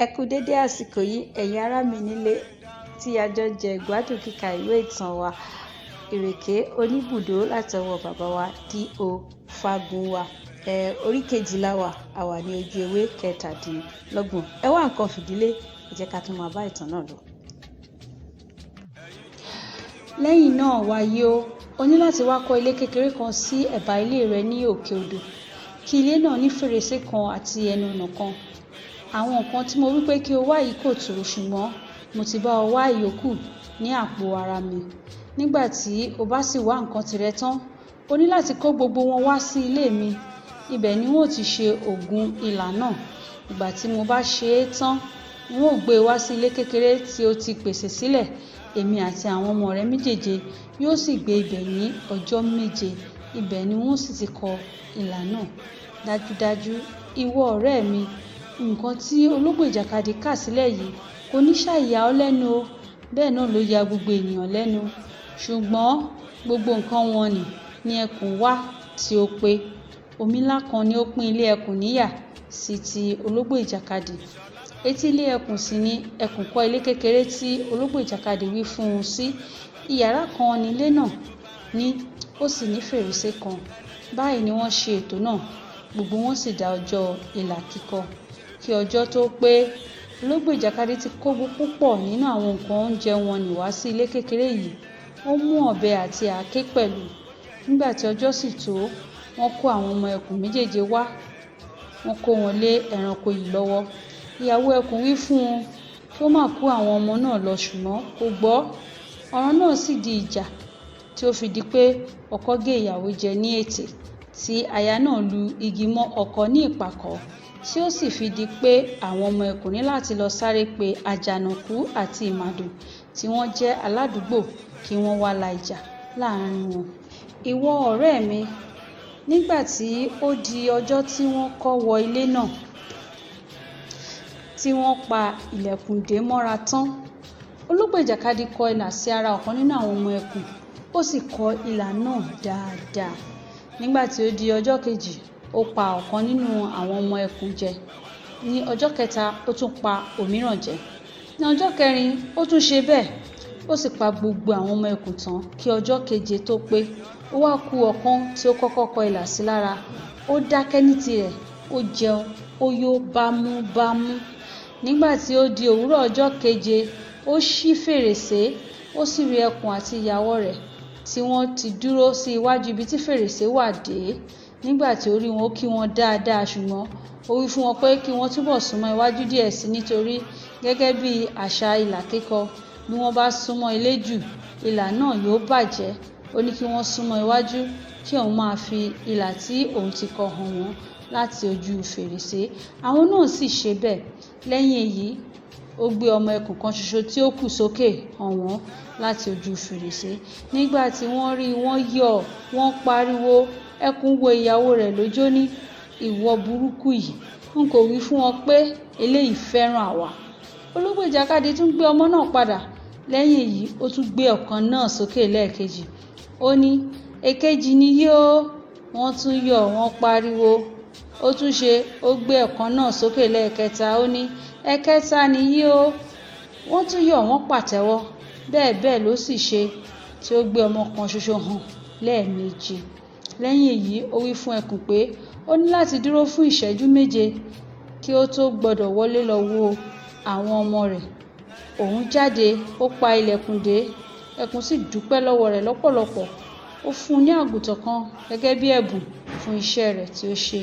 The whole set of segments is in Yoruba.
Ẹ kú dédé àsìkò yìí, ẹ̀yin ará mi nílé tí a jọ jẹ ìgbádùn kíka ìwé ìtàn wa Ìrèké Oníbùdó láti ọwọ́ bàbá wa D.O. Fágúnwà. Orí kejìlá wa, a wà ní ojú ewé 27. Ẹ wá nǹkan fìdílé, ẹ jẹ́ ká tún máa bá ìtàn náà lọ. Lẹ́yìn náà wàyí o, o ní láti wá kọ́ ilé kékeré kan sí ẹ̀bá ilé rẹ ní òkè odò, kí ilé náà ní fèrèsé kan àti ẹnu ọ̀nà kan. Àwọn nǹkan tí mo wí pé kí o wá yìí kò tó, ṣùgbọ́n mo ti bá ọ wá ìyókù ní àpò ara mi. Nígbà tí o bá sì wá nǹkan tìrẹ tán, o ní láti kó gbogbo wọn wá sí ilé mi. Ibẹ̀ ni n ó ti ṣe òògùn ìlà náà. Ìgbà tí mo bá ṣe é tán, n ó gbé e wá sí ilé kékeré tí o ti pèsè sílẹ̀. Èmi àti àwọn ọmọ rẹ méjèèje yóò sì gbé ibẹ̀ ní ọjọ́ méje. Ibẹ̀ ni wọ́n sì ti kọ ìlà náà. Dájúdájú, ìwọ ọ̀rẹ́ mi, nǹkan tí ológbò ìjàkadì kà sílẹ̀ yìí kò ní ṣàì yà ọ́ lẹ́nu o. Bẹ́ẹ̀ náà ló ya gbogbo ènìyàn lẹ́nu. Ṣùgbọ́n gbogbo nǹkan wọ̀nnì ni ẹkùn wá tí ó pé. Omi ńlá kan ni ó pín ilé ẹkùn níyà sí ti ológbò ìjàkadì. Etí ilé ẹkùn sì ni ẹkùn kọ́ ilé kékeré tí ológbò ìjàkadì wí fún un sí. Ìyàrá kan ní ilé náà ní, ó sì ní fèrèsé kan. Báyìí ni wọ́n ṣe ètò náà, gbogbo wọn sì dá ọjọ́ ìlà kíkọ. Kí ọjọ́ tó pé, ológbò ìjàkadì ti kó púpọ̀ nínú àwọn nǹkan oúnjẹ wọ̀nnì wá sí ilé kékeré yìí. Ó mú ọ̀bẹ àti àáké pẹ̀lú. Nígbà tí ọjọ́ sì tó, wọ́n kó àwọn ọmọ ẹkùn méjèèje wá, wọ́n kó wọn lé ẹranko yìí lọ́wọ́. Ìyàwó ẹkùn wí fún un kí ó má kó àwọn ọmọ náà lọ, ṣùgbọ́n kò gbọ́. Ọ̀rọ̀ náà sì di ìjà tí ó fi di pé ọkọ gé ìyàwó jẹ ní ètè, tí aya náà lu igi mọ́ ọkọ ní ìpàkọ́, tí ó sì fi di pé àwọn ọmọ ẹkùn ní láti lọ sáré pe àjànàkú àti ìmàdò tí wọ́n jẹ́ aládùúgbò kí wọ́n wá la ìjà láàrin wọn. Ìwọ ọ̀rẹ́ mi, nígbà tí ó di ọjọ́ tí wọ́n kó wọ ilé náà, tí wọ́n pa ilẹ̀kùn dé mọ́ra tán, ológbò ìjàkadì kọ ìlà sí ara ọ̀kan nínú àwọn ọmọ ẹkùn, ó sì kọ ìlà náà dáadáa. Nígbà tí ó di ọjọ́ kejì, ó pa ọ̀kan nínú àwọn ọmọ ẹkùn jẹ. Ní ọjọ́ kẹta, ó tún pa òmíràn jẹ. Ní ọjọ́ kẹrin, ó tún ṣe bẹ́ẹ̀. Ó sì pa gbogbo àwọn ọmọ ẹkùn tán kí ọjọ́ keje tó pé. Ó wá ku ọ̀kan tí ó kọ́kọ́ kọ ìlà sí lára. Ó dákẹ́ ní tirẹ̀, ó jẹun, ó yó bámúbámú. Nígbà tí ó di òwúrọ̀ ọjọ́ keje, ó ṣí fèrèsé, ó sì rí ẹkùn àti ìyàwó rẹ̀ tí wọ́n ti dúró sí iwájú ibi tí fèrèsé wà dé. Nígbà tí ó rí wọn, ó kí wọn dáadáa, ṣùgbọ́n ó wí fún wọn pé kí wọ́n túbọ̀ súnmọ́ iwájú díẹ̀ sí nítorí gẹ́gẹ́ bí àṣà ìlà kíkọ, bí wọ́n bá súnmọ́ ilé jù, ìlà náà yóò bàjẹ́. Ó ní kí wọ́n súnmọ́ iwájú kí òun máa fi ìlà tí òun ti kọ hàn wọ́n láti ojú fèrèsé. Àwọn náà sì ṣe bẹ́ẹ̀. Lẹ́yìn èyí, ó gbé ọmọ ẹkùn kan ṣoṣo tí ó kù sókè hàn wọ́n láti ojú fèrèsé. Nígbà tí wọ́n rí i, wọ́n yọ̀, wọ́n pariwo. Ẹkùn wo ìyàwó rẹ̀ lójú ní, "Ìwọ burúkú yìí, n kò wí fún ọ pé eléyìí fẹ́ràn àwa." Ológbò ìjàkadì tún gbé ọmọ náà padà. Lẹ́yìn èyí, ó tún gbé ọ̀kan náà sókè lẹ́ẹ̀kejì. Ó ní, "Èkejì ni yí o." Wọ́n tún yọ̀, wọ́n pariwo. Ó tún ṣe, ó gbé ọ̀kan náà sókè lẹ́ẹ̀kẹta. Ó ní, "Ẹ̀kẹta ni yí o." Wọ́n tún yọ̀, wọ́n pàtẹ́wọ́. Bẹ́ẹ̀ bẹ́ẹ̀ ló sì ṣe tí ó gbé ọmọ kan ṣoṣo hàn lẹ́ẹ̀meje. Lẹ́yìn èyí, ó wí fún ẹkùn pé ó ní láti dúró fún ìṣẹ́jú méje kí ó tó gbọdọ̀ wọlé lọ wo àwọn ọmọ rẹ̀. Òun jáde, ó pa ilẹ̀kùn dé. Ẹkùn sì dúpẹ́ lọ́wọ́ rẹ̀ lọ́pọ̀lọpọ̀. Ó fún un ní àgùntàn kan gẹ́gẹ́ bí ẹ̀bùn fún iṣẹ́ rẹ̀ tí ó ṣe.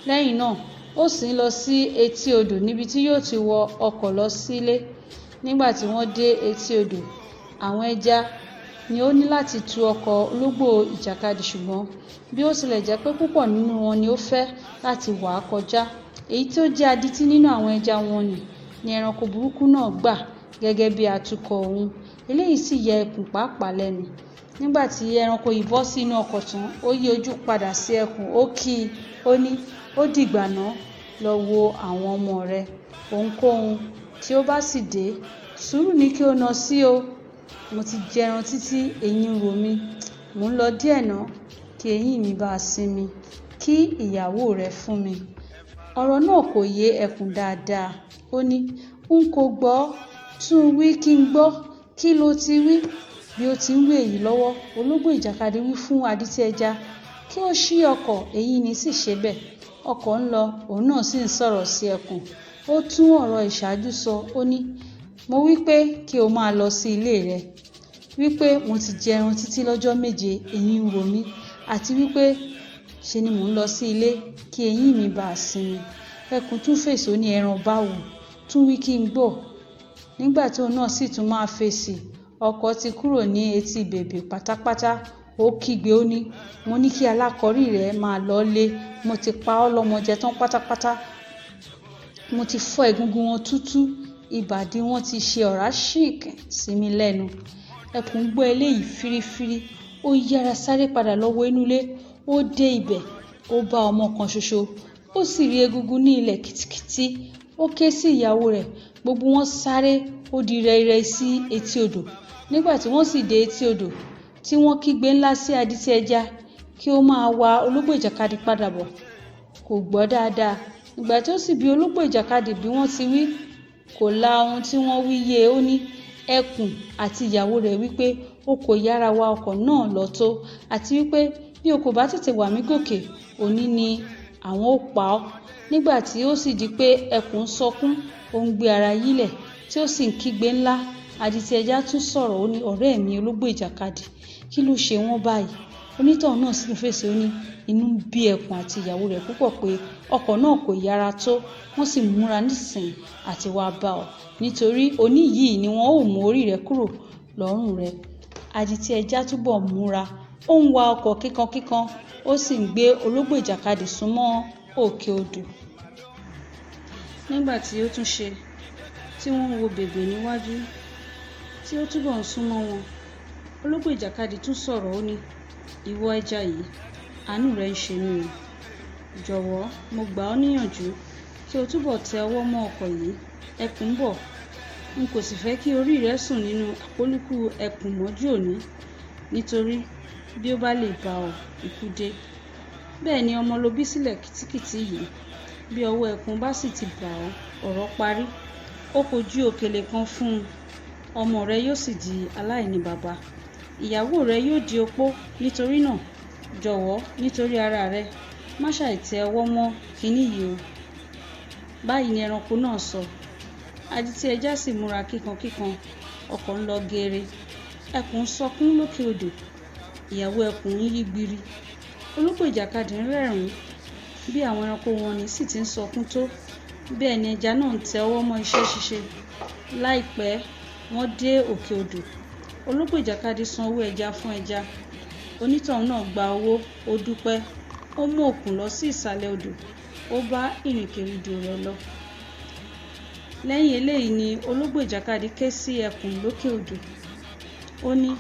Lẹ́yìn náà, ó sì ń lọ sí etí odò níbi tí yóò ti wọ ọkọ̀ lọ sílé. Nígbà tí wọ́n dé etí odò, àwọn ẹja ni ó ní láti tu ọkọ̀ ológbò ìjàkadì, ṣùgbọ́n bí ó tilẹ̀ jẹ́ pé púpọ̀ nínú wọn ni ó fẹ́ láti wà á kọjá, èyí tí ó jẹ́ adití nínú àwọn ẹja wọ̀nnì ni ẹranko burúkú náà gbà gẹ́gẹ́ bí atukọ̀ òun. Eléyìí sì ya ẹkùn pàápàá lẹ́nu. Nígbà tí ẹranko yìí bọ́ sí inú ọkọ̀ tán, ó yí ojú padà sí ẹkùn, ó kí i, ó ní, "Ó dìgbà náà, lọ wo àwọn ọmọ rẹ. Ohunkóhun tí ó bá sì dé, sùúrù ni kí o nà sí o. Mo ti jẹran títí eyín ń ro mí. Mò ń lọ díẹ̀ ná, kí eyín mi bá sinmi. Kí ìyàwó rẹ fún mi." Ọ̀rọ̀ náà kò yé ẹkùn dáadáa. Ó Ó ní, "N kò gbọ́, tún wí kí n gbọ́, kí lo ti wí?" Bí ó ti ń wí èyí lọ́wọ́, ológbò ìjàkadì wí fún adití ẹja kí ó ṣí ọkọ̀, èyí ni sì ṣe bẹ́ẹ̀. Ọkọ̀ ń lọ, òun náà sì ń sọ̀rọ̀ sí ẹkùn. Ó tún ọ̀rọ̀ ìṣáájú sọ, ó ní, "Mo wí pé kí o máa lọ sí ilé rẹ, wí pé mo ti jẹ ẹran títí lọ́jọ́ 7, eyín ń ro mí, àti wípé ṣe ni mò ń lọ sí ilé kí eyín mi bá sinmi." Ẹkùn tún fèsì, ó ní, "Ẹran báwo? Tún wí kí n gbọ́." Nígbà tí òun náà sì tún máa fèsì, ọkọ̀ ti kúrò ní etí bèbè pátápátá. Ó kígbe, ó ní, "Mo ní kí alákọ̀rí rẹ máa lọ lé, mo ti pa ọ́ lọ́mọ jẹ tán pátápátá, mo ti fọ́ egungun wọn túútúú, ìbàdí wọn ti ṣe ọ̀rá ṣìnkìn sí mi lẹ́nu." Ẹkùn gbọ́ eléyìí fírífírí, ó yára sáré padà lọ wo inú ilé. Ó dé ibẹ̀, ó bá ọmọ kan ṣoṣo, ó sì rí egungun ní ilẹ̀ kìtìkìtì. Ó ké sí ìyàwó rẹ̀, gbogbo wọn sáré, ó di rẹ́rẹ́ sí etí odò. Nígbà tí wọ́n sì dé etí odò, tí wọ́n kígbe ńlá sí adití ẹja kí ó máa wa ológbò ìjàkadì padà bọ̀, kò gbọ́ dáadáa. Ìgbà tí ó sì bi ológbò ìjàkadì bí wọ́n ti wí, kò la ohun tí wọ́n wí yé. Ó ní ẹkùn àti ìyàwó rẹ̀ wípé ó kò yára wa ọkọ̀ náà lọ tó, àti wípé bí o kò bá tètè wà mí gòkè, òní ni àwọn ó pa ọ́. Nígbà tí ó sì di pé ẹkùn ń sọkún, ó ń gbé ara yílẹ̀, tí ó sì ń kígbe ńlá, adití ẹja tún sọ̀rọ̀, ó ní, "Ọ̀rẹ́ mi ológbò ìjàkadì, kí ló ṣe wọ́n báyìí?" Onítọ̀hún náà sì fèsì, ó ní inú ń bí ẹkùn àti ìyàwó rẹ̀ púpọ̀ pé ọkọ̀ náà kò yára tó, wọ́n sì múra nísinsìnyí àti wá bá ọ, nítorí òní yìí ni wọn ó mú orí rẹ kúrò lọ́rùn rẹ. Adití ẹja túbọ̀ múra, ó ń wa ọkọ̀ kíkankíkan, ó sì ń gbé ológbò ìjàkadì súnmọ́ òkè odò. Nígbà tí ó tún ṣe, tí wọ́n ń wo bèbè níwájú, tí ó túbọ̀ ń súnmọ́ wọn, ológbò ìjàkadì tún sọ̀rọ̀, ó ní, "Ìwọ ẹja yìí, àánú rẹ ń ṣe mí o. Jọ̀wọ́, mo gbà ọ́ níyànjú kí o túbọ̀ tẹ ọwọ́ mọ́ ọkọ̀ yìí, ẹkùn ń bọ̀. N kò sì fẹ́ kí orí rẹ sùn nínú àpólúkú ẹkùn mọ́jú òní, nítorí bí ó bá lè bá ọ, ikú dé. Bẹ́ẹ̀ ni ọmọ lo bí sílẹ̀ kìtìkìtì yìí. Bí ọwọ́ ẹkùn bá sì ti bà ọ́, ọ̀rọ̀ parí. Ó kò ju òkèlè kan fún un, ọmọ rẹ yóò sì di aláìní baba. Ìyàwó rẹ yóò di opó. Nítorí náà, jọ̀wọ́, nítorí ara rẹ, má ṣàì tẹ ọwọ́ mọ́ kiní yìí o." Báyìí ni ẹranko náà sọ. Adití ẹja sì múra kíkankíkan, ọkọ̀ ń lọ geere. Ẹkùn ń sọkún lókè odò, ìyàwó ẹkùn ń yí gbiri. Ológbò ìjàkadì ń rẹ́rìn-ín bí àwọn ẹranko wọ̀nnì sì ti ń sọkún tó. Bẹ́ẹ̀ ni ẹja náà ń tẹ ọwọ́ mọ́ iṣẹ́ ṣíṣe. Láìpẹ́, wọ́n dé òkè odò. Ológbò ìjàkadì san owó ẹja fún ẹja. Onítọ̀hún náà gba owó, ó dúpẹ́, ó mú òkun lọ sí ìsàlẹ̀ odò, ó bá ìrìnkèrindò rẹ̀ lọ. Lẹ́yìn eléyìí ni ológbò ìjàkadì ké sí ẹkùn lókè odò. Ó ní,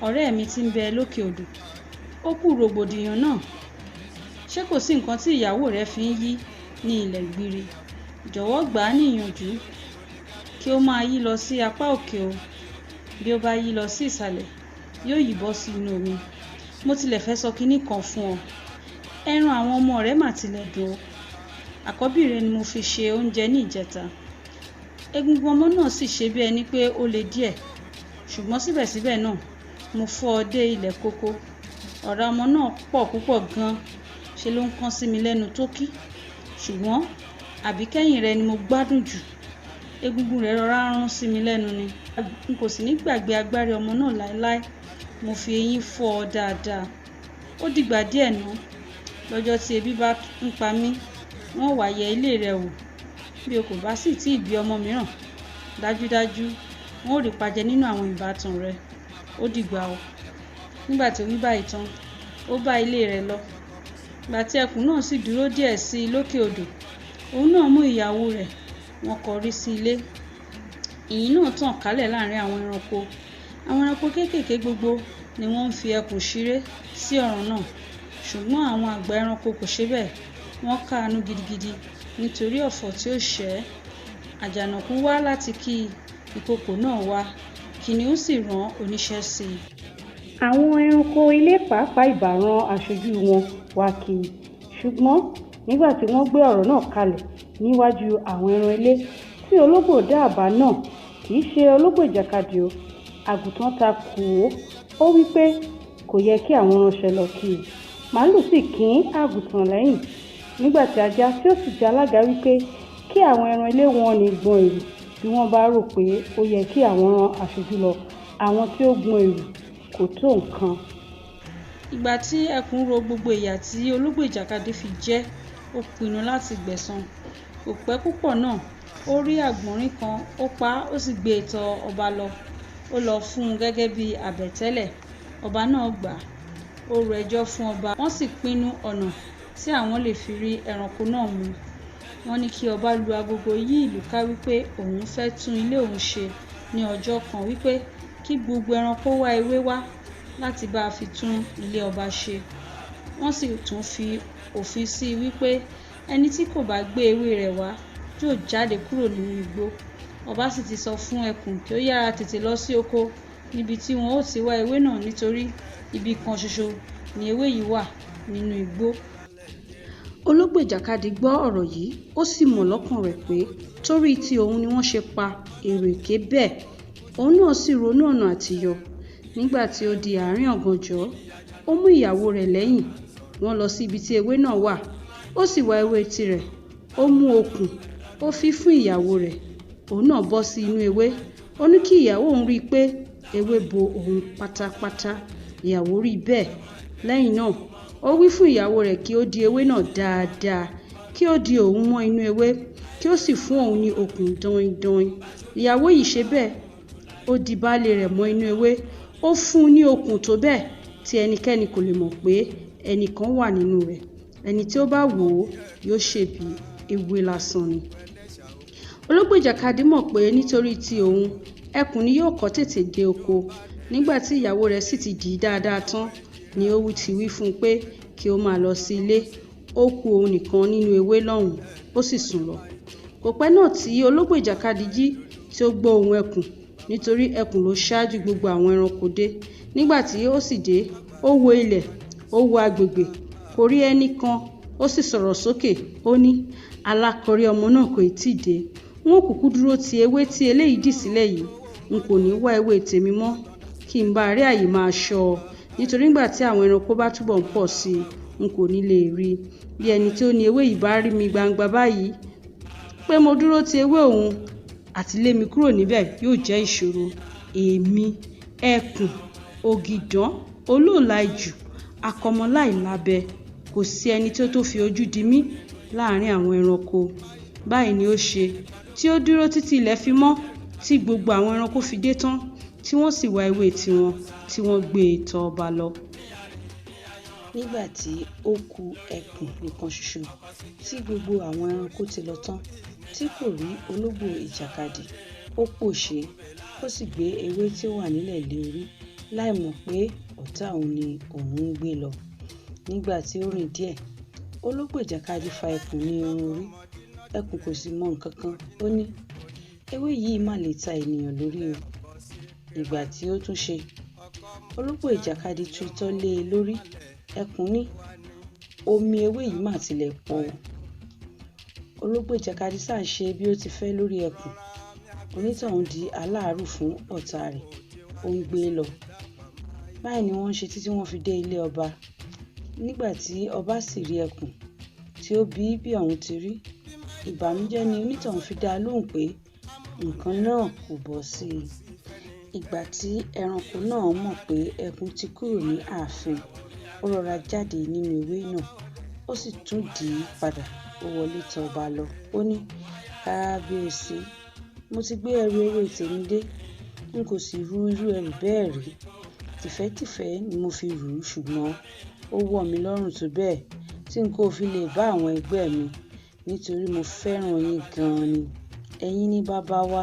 "Ọ̀rẹ́ mi tí ń bẹ lókè odò, ó kú rògbòdìyàn náà. Ṣé kò sí nǹkan tí ìyàwó rẹ fi ń yí ní ilẹ̀ gbiri? Jọ̀wọ́ gbà á níyànjú kí ó máa yí lọ sí apá òkè o. Bí ó bá yí lọ sí ìsàlẹ̀, yóò yí bọ́ sí inú omi. Mo tilẹ̀ fẹ́ sọ kiní kan fún ọ. Ẹran àwọn ọmọ rẹ mà tilẹ̀ dùn o. Àkọ́bí rẹ ni mo fi ṣe oúnjẹ ní ìjẹta. Egungun ọmọ náà sì ṣe bí ẹni pé ó le díẹ̀, ṣùgbọ́n síbẹ̀síbẹ̀ náà, mo fọ́ ọ dé ilẹ̀ kókó. Ọ̀rá ọmọ náà pọ̀ púpọ̀ gan-an, ṣe ló ń kán sí mi lẹ́nu tó kí. Ṣùgbọ́n àbíkẹ́yìn rẹ ni mo gbádùn jù. Egungun rẹ̀ rọra rún sí mi lẹ́nu ni. N kò sì ní gbàgbé agbárí ọmọ náà láéláé. Mo fi eyín fọ́ ọ dáadáa. Ó dìgbà díẹ̀ ná. Lọ́jọ́ tí ebi bá ń pa mí, wọ́n wá yẹ ilé rẹ wò. Bí o kò bá sì tí ì bí ọmọ mìíràn, dájúdájú wọn ó rí pajẹ nínú àwọn ìbátan rẹ. Ó dìgbà o." Nígbà tí ó wí báyìí tán, ó bá ilé rẹ̀ lọ. Ìgbà tí ẹkùn náà sì dúró díẹ̀ sí i lókè odò, òun náà mú ìyàwó rẹ̀, wọ́n kọrí sí ilé. Ìyìn náà tàn kálẹ̀ láàrin àwọn ẹranko. Àwọn ẹranko kéékèèké gbogbo ni wọ́n ń fi ẹkùn ṣeré sí ọ̀ràn náà. Ṣùgbọ́n àwọn àgbà ẹranko kò ṣe bẹ́ẹ̀. Wọ́n káàánú gidigidi nítorí ọ̀fọ̀ tí ó ṣẹ́. Àjànàkú wá láti kí ìkookò náà wá, kìnnìún sì rán oníṣẹ́ sí i. Àwọn ẹranko ilé pàápàá ìbá rán aṣojú wọn wá kí i, ṣùgbọ́n nígbà tí wọ́n gbé ọ̀rọ̀ náà kalẹ̀ níwájú àwọn ẹran ilé tí Tí ológbò dá àbá náà, kì í ṣe ológbò ìjàkadì o. Àgùntàn ta kò ó, ó wí pé kò yẹ kí àwọn ránṣẹ́ lọ kí i. Màlúù sì kín àgùntàn lẹ́yìn. Nígbà tí ajá tí ó sì jẹ́ alága wí pé kí àwọn ẹran ilé wọn ní gbọn èrú bí wọ́n bá rò pé ó yẹ kí àwọn rán aṣojú lọ, àwọn tí ó gbọn èrú kò tó nǹkan. Ìgbà tí ẹkùn ro gbogbo ìyà tí ológbò ìjàkadì fi jẹ ẹ́, ó pinnu láti gbẹ̀san. Kò pẹ́ púpọ̀ náà, ó rí àgbọ̀nrín kan, ó pa á, ó sì gbé e tọ ọba lọ. Ó lọ fún un gẹ́gẹ́ bí àbẹ̀tẹ́lẹ̀. Ọba náà gbà á. Ó ro ẹjọ́ fún ọba, wọ́n sì pinnu ọ̀nà tí àwọn lè fi rí ẹranko náà mú. Wọ́n ní kí ọba lu agogo yí ìlú ká wípé òun fẹ́ tún ilé òun ṣe ní ọjọ́ kan, wípé kí gbogbo ẹranko wá ewé wá láti bá fi tún ilé ọba ṣe. Wọ́n sì tún fi òfin sí i wípé ẹni tí kò bá gbé ewé rẹ̀ wá yóò jáde kúrò nínú igbó. Ọba sì ti sọ fún ẹkùn kí ó yára tètè lọ sí oko níbi tí wọn ó ti wá ewé náà, nítorí ibi kan ṣoṣo ni ewé yìí wà nínú igbó. Ológbò ìjàkadì gbọ́ ọ̀rọ̀ yìí, ó sì mọ̀ lọ́kàn rẹ̀ pé torí ti òun ni wọ́n ṣe pa èrò èké bẹ́ẹ̀. Òun náà sì ronú ọ̀nà àtiyọ. Nígbà tí ó di àárín ọ̀gànjọ́, ó mú ìyàwó rẹ̀ lẹ́yìn. Wọ́n lọ sí ibi tí ewé náà wà. Ó sì wá ewé tirẹ̀. Ó mú okùn, ó fi fún ìyàwó rẹ̀. Òun náà bọ́ sí inú ewé. Ó ní kí ìyàwó òun rí i pé ewé bo òun pátápátá. Ìyàwó rí bẹ́ẹ̀. Lẹ́yìn náà, ó wí fún ìyàwó rẹ̀ kí ó di ewé náà dáadáa, kí ó di òun mọ́ inú ewé, kí ó sì fún òun ní okùn dọindọin. Ìyàwó yìí ṣe bẹ́ẹ̀. Ó di baálé rẹ̀ mọ́ inú ewé. Ó fún un ní okùn tó bẹ́ẹ̀ tí ẹnikẹ́ni kò lè mọ̀ pé ẹnìkan wà nínú rẹ̀. Ẹni tí ó bá wò ó yóò ṣèbí ewé lásán ni. Ológbò ìjàkadì mọ̀ pé nítorí ti òun, ẹkùn ni yóò kọ́ tètè dé oko. Nígbà tí ìyàwó rẹ̀ sì ti dì í dáadáa tán, ni ó ti wí fún un pé kí ó máa lọ sí ilé. Ó kù òun nìkan nínú ewé lọ́hùn, ó sì sùn lọ. Kò pẹ́ náà tí ológbò ìjàkadì jí tí ó gbọ́ ohùn ẹkùn, nítorí ẹkùn ló ṣáájú gbogbo àwọn ẹranko dé. Nígbà tí ó sì dé, ó wo ilẹ̀, ó wo agbègbè, kò rí ẹni kan, ó sì sọ̀rọ̀ sókè. Ó ní, alákọ̀rí ọmọ náà kò ì tí dé. N ó kúkú dúró ti ewé tí eléyìí dì sílẹ̀ yìí. N kò ní wá ewé tèmi mọ́, kí n bá rí àyè máa ṣọ́ ọ. Nítorí nígbà tí àwọn ẹranko bá túbọ̀ ń pọ̀ sí i, n kò ní lè rí i. Bí ẹni tí ó ní ewé yìí bá rí mi gbangba báyìí pé mo dúró ti ewé òun, àti lé mi kúrò níbẹ̀ yóò jẹ́ ìṣòro. Èmi, ẹkùn, ògìdán, olóòlà ijù, akọmọláìlábẹ, kò sí ẹni tí ó tó fi ojú di mí láàrin àwọn ẹranko. Báyìí ni ó ṣe tí ó dúró títí ilẹ̀ fi mọ́, tí gbogbo àwọn ẹranko fi dé tán, tí wọ́n sì wá ewé tiwọn tí wọ́n gbé e tọ ọba lọ. Nígbà tí ó ku ẹkùn nìkan ṣoṣo tí gbogbo àwọn ẹranko ti lọ tán, tí kò rí ológbò ìjàkadì, ó pòṣé, ó sì gbé ewé tí ó wà nílẹ̀ lé orí láìmọ̀ pé ọ̀tá òun ni òun ń gbé lọ. Nígbà tí ó rìn díẹ̀, ológbò ìjàkadì fa ẹkùn ní irun orí. Ẹkùn kò sì mọ nǹkan kan. Ó ní, ewé yìí má lè ta ènìyàn lórí o. Ìgbà tí ó tún ṣe, ológbò ìjàkadì tu itọ́ lé e lórí. Ẹkùn ní, omi ewé yìí má tilẹ̀ pọ̀ o. Ológbò ìjàkadì sá ṣe bí ó ti fẹ́ lórí ẹkùn. Onítọ̀hún di aláàárù fún ọ̀tá rẹ̀, ó ń gbé e lọ. Báyìí ni wọ́n ṣe títí wọ́n fi dé ilé ọba. Nígbà tí ọba sì rí ẹkùn tí ó bí bí òun ti rí, ìbànújẹ́ ni onítọ̀hún fi dá a lóhùn pé nǹkan náà kò bọ́ sí i. Ìgbà tí ẹranko náà mọ̀ pé ẹkùn ti kúrò ní ààfin, ó rọra jáde nínú ewé náà, ó sì tún dì í padà. Ó wọlé tọ ọba lọ. Ó ní, kábíyèsí, mo ti gbé ẹrù ewé tèmi dé. N kò sì ru irú ẹrù bẹ́ẹ̀ rí. Tìfẹ́tìfẹ́ ni mo fi rù ú, ṣùgbọ́n ó wọ̀ mí lọ́rùn tó bẹ́ẹ̀ tí n kò fi lè bá àwọn ẹgbẹ́ mi, nítorí mo fẹ́ràn yín gan-an ni. Ẹ̀yin ni bàbá wa,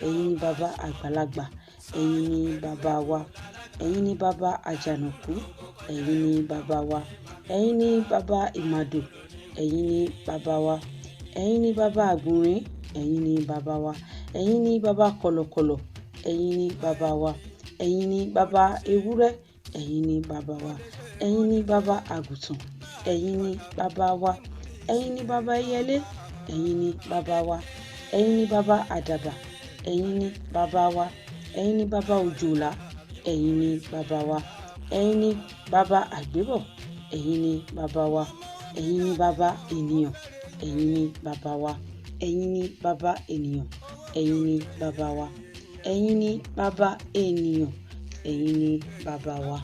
ẹ̀yin ni bàbá àgbàlagbà, ẹ̀yin ni bàbá wa, ẹ̀yin ni bàbá àjànàkú, ẹ̀yin ni bàbá wa, ẹ̀yin ni bàbá ìmàdò, ẹ̀yin ni bàbá wa, ẹ̀yin ni bàbá àgbọ̀nrín, ẹ̀yin ni bàbá wa, ẹ̀yin ni bàbá kọ̀lọ̀kọ̀lọ̀, ẹ̀yin ni bàbá wa, ẹ̀yin ni bàbá ewúrẹ́, ẹ̀yin ni bàbá wa, ẹ̀yin ni bàbá àgùntàn, ẹ̀yin ni bàbá wa, ẹ̀yin ni bàbá ẹyẹlé, ẹ̀yin ni bàbá wa, Ẹ̀yin ni baba àdàbà, ẹ̀yin ni baba wa. Ẹ̀yin ni baba òjòlá, ẹ̀yin ni baba wa. Ẹ̀yin ni baba àgbébọ̀, ẹ̀yin ni baba wa. Ẹ̀yin ni baba ènìyàn, ẹ̀yin ni baba wa. Ẹ̀yin ni baba ènìyàn, ẹ̀yin ni baba wa. Ẹ̀yin ni baba ènìyàn, ẹ̀yin ni baba wa.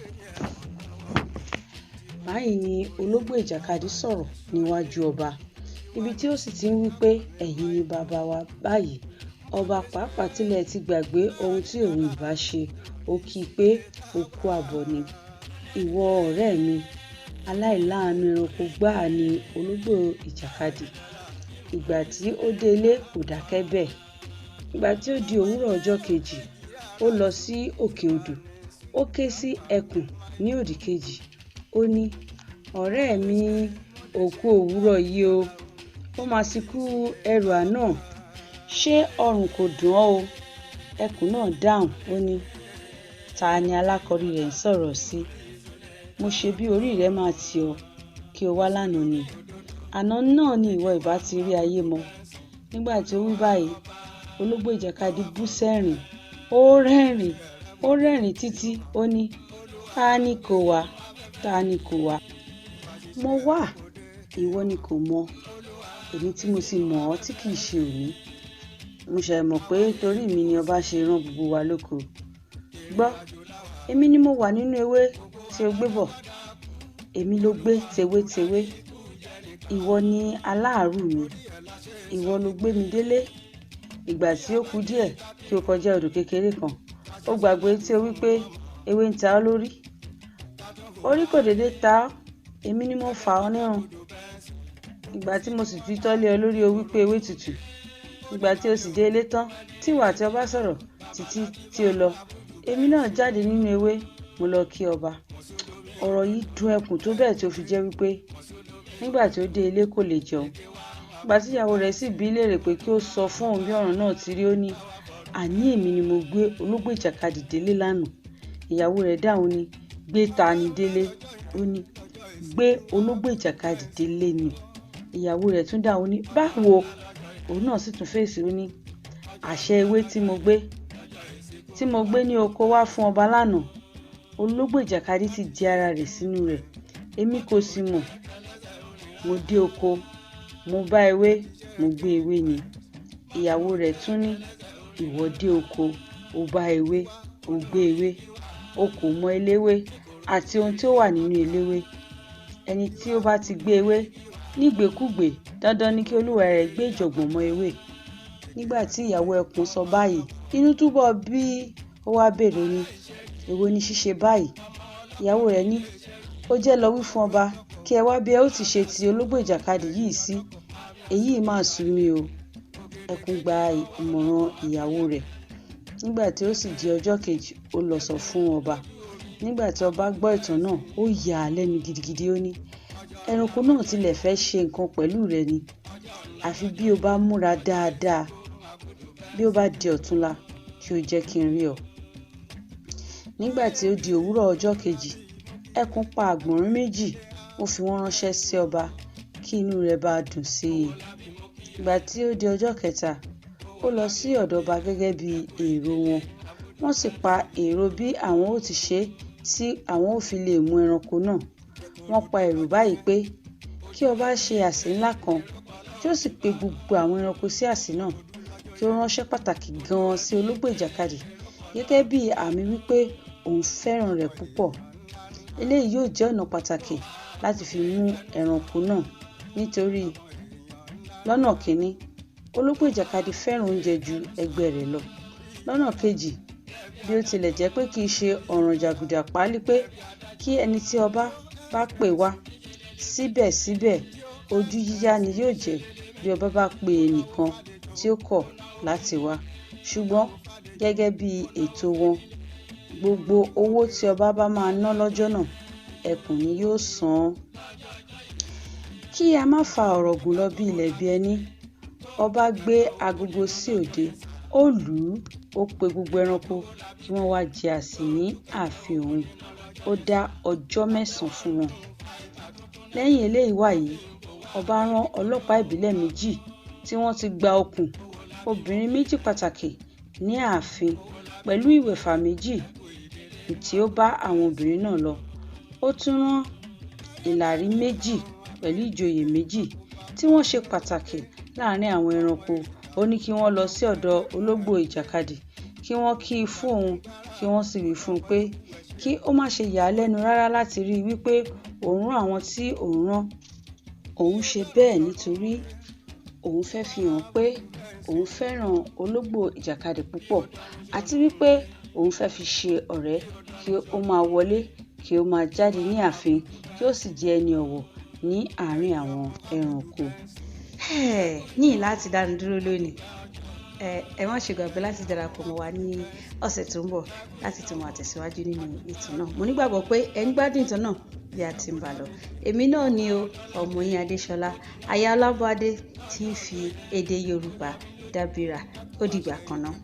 Báyìí ni ológbò ìjàkadì sọ̀rọ̀ níwájú ọba, ibi tí ó sì ti ń wí pé ẹ̀yin ni baba wa báyìí. Ọba pàápàá tilẹ̀ ti gbàgbé ohun tí òun ìbá ṣe, ó kí i pé ó kú àbọ̀ ni. Ìwọ ọ̀rẹ́ mi, aláìláàánú ẹranko gbáà ni ológbò ìjàkadì. Ìgbà tí ó dé ilé kò dákẹ́ bẹ́ẹ̀. Ìgbà tí ó di òwúrọ̀ ọjọ́ kejì, ó lọ sí òkè odò, ó ké sí ẹkùn ní òdì kejì. Ó ní, ọ̀rẹ́ mi, ó kú òwúrọ̀ yìí o. Ó máa sì kú ẹrù àná. Ṣé ọrùn kò dùn ọ́ o? Ẹkùn náà dáhùn, ó ní, ta ni alákọ̀rí rẹ̀ ń sọ̀rọ̀ sí? Mo ṣe bí orí rẹ máa tì ọ́ kí o wá lánàá ni. Àná náà ni ìwọ ìbá ti rí ayé mọ. Nígbà tí ó wí báyìí, ológbò ìjàkadì bú sẹ́rìn. Ó rẹ́rìn, ó rẹ́rìn títí ó ní, ta ni kò wá? Ta ni kò wá? Mo wá, ìwọ ni kò mọ̀. Èmi tí mo ti mọ̀ ọ́ tí kì í ṣe òní. Mo ṣẹ̀ mọ̀ pé torí mi ni ọba ṣe rán gbogbo wa lóko. Gbọ́, èmi ni mo wà nínú ewé tí o gbé bọ̀. Èmi ló gbé tewétewé. Ìwọ ni aláàárù mi. Ìwọ ló gbé mi délé. Ìgbà tí ó kù díẹ̀ kí o kọjá odò kékeré kan, ó gbàgbé tí o wí pé ewé ń ta ọ́ lórí. Orí kò dédé ta ọ́, èmi ni mo fà ọ́ nírun. Ìgbà tí mo sì tutọ́ lé ọ lórí, o wí pé ewé tutù. Ìgbà tí o sì dé ilé tán, tí ìwọ àti ọba sọ̀rọ̀ títí tí o lọ, èmi náà jáde nínú ewé, mo lọ kí ọba. Ọ̀rọ̀ yìí dùn ẹkùn tó bẹ́ẹ̀ tí ó fi jẹ́ wípé nígbà tí ó dé ilé kò lè jẹun. Ìgbà tí ìyàwó rẹ̀ sì bi í léèrè pé kí ó sọ fún òun bí ọ̀rọ̀ náà ti rí, ó ní, àní èmi ni mo gbé ológbò ìjàkadì délé lánàá. Ìyàwó rẹ̀ dáhùn ní, gbé ta ni délé? Ó ní, gbé ológbò ìjàkadì délé ni. Ìyàwó rẹ̀ tún dáhùn ní, báwo? Òun náà sì tún fèsì, ó ní, àṣẹ ewé tí mo gbé ní oko wá fún ọba lánàá. Ológbò ìjàkadì ti di ara rẹ̀ sínú rẹ̀, èmi kò sì mọ̀. Mo dé oko, mo bá ewé, mo gbé ewé ni. Ìyàwó rẹ̀ tún ní, ìwọ dé oko, o bá ewé, o gbé ewé, o kò mọ eléwé àti ohun tí ó wà nínú eléwé. Ẹni tí ó bá ti gbé ewé nígbèkúgbè, dandan ni kí olúwa rẹ̀ gbé ìjọ̀gbọ̀n mọ́ ewé. Nígbà tí ìyàwó ẹkùn sọ báyìí, inú túbọ̀ bí ó wá béèrè ní, èwo ni ṣíṣe báyìí? Ìyàwó rẹ̀ ní, ó jẹ́ lọ wí fún ọba kí ẹ wá bí ẹ ó ti ṣe ti ológbò ìjàkadì yìí sí. Èyí máa sú mi o. Ẹkùn gba ìmọ̀ràn ìyàwó rẹ̀. Nígbà tí ó sì di ọjọ́ kejì, ó lọ sọ fún ọba. Nígbà tí ọba gbọ́ ìtàn náà, ó yà á lẹ́nu gidigidi, ó ní, ẹranko náà tilẹ̀ fẹ́ ṣe nǹkan pẹ̀lú rẹ ni. Àfi bí o bá múra dáadáa, bí ó bá di ọ̀túnla, kí o jẹ́ kí n rí ọ. Nígbà tí ó di òwúrọ̀ ọjọ́ kejì, ẹkùn pa àgbọ̀nrín méjì, ó fi wọ́n ránṣẹ́ sí ọba kí inú rẹ̀ bá dùn sí i. Ìgbà tí ó di ọjọ́ kẹta, ó lọ sí ọ̀dọ̀ ọba gẹ́gẹ́ bí èrò wọn. Wọ́n sì pa èrò bí àwọn ó ti ṣe tí àwọn ó fi lè mú ẹranko náà. Wọ́n pa èrò báyìí pé kí ọba ṣe àsè ńlá kan, kí ó sì pe gbogbo àwọn ẹranko sí àsè náà, kí ó ránṣẹ́ pàtàkì gan-an sí ológbò ìjàkadì gẹ́gẹ́ bí àmì wípé òun fẹ́ràn rẹ̀ púpọ̀. Eléyìí yóò jẹ́ ọ̀nà pàtàkì láti fi mú ẹranko náà, nítorí lọ́nà kìíní, ológbò ìjàkadì fẹ́ràn oúnjẹ ju ẹgbẹ́ rẹ̀ lọ. Lọ́nà kejì, bí ó tilẹ̀ jẹ́ pé kì í ṣe ọ̀ràn jàgùdà páálí pé kí ẹni tí ọba bá pè wá, síbẹ̀síbẹ̀ ojú yíyá ni yóò jẹ́ bí ọba bá pe ẹnìkan tí ó kọ̀ láti wá. Ṣùgbọ́n gẹ́gẹ́ bí ètò wọn, gbogbo owó tí ọba bá máa ná lọ́jọ́ náà, ẹkùn ni yóò san án. Kí a má fa ọ̀rọ̀ gùn lọ bí ilẹ̀ bí ẹní, ọba gbé agogo sí òde, ó lù ú, ó pe gbogbo ẹranko kí wọ́n wá jẹ àsè ní ààfin òun. Ó dá ọjọ́ mẹ́sàn-án fún wọn. Lẹ́yìn eléyìí wàyí, ọba rán ọlọ́pàá ìbílẹ̀ méjì tí wọ́n ti gba okùn obìnrin méjì pàtàkì ní ààfin pẹ̀lú ìwẹ̀fà méjì tí ó bá àwọn obìnrin náà lọ. Ó tún rán ìlàrí méjì pẹ̀lú ìjòyè méjì tí wọ́n ṣe pàtàkì láàrin àwọn ẹranko. Ó ní kí wọ́n lọ sí ọ̀dọ̀ Ológbò Ìjàkadì, kí wọ́n kí i fún òun, kí wọ́n sì wí fún un pé kí ó má ṣe yà á lẹ́nu rárá láti rí i wípé òun rán àwọn tí òun rán. Òun ṣe bẹ́ẹ̀ nítorí òun fẹ́ fi hàn pé òun fẹ́ràn Ológbò Ìjàkadì púpọ̀, àti wípé òun fẹ́ fi ṣe ọ̀rẹ́, kí ó máa wọlé kí ó máa jáde ní ààfin, kí ó sì jẹ́ ẹni ọ̀wọ̀ ní àárín àwọn ẹranko. Ní láti dánu dúró lónìí, ẹ má ṣe gbàgbé láti darapọ̀ mọ́ wa ní ọ̀sẹ̀ tó ń bọ̀ láti tún máa tẹ̀síwájú nínú ìtàn náà. Mo nígbàgbọ́ pé ẹ ń gbádùn ìtàn náà bí a ti ń bá lọ. Èmi náà ni o, ọmọ yín Adéṣọlá, aya Ọlábọ̀dé tí ń fi èdè Yorùbá dábìrà. Ó dìgbà kan náà.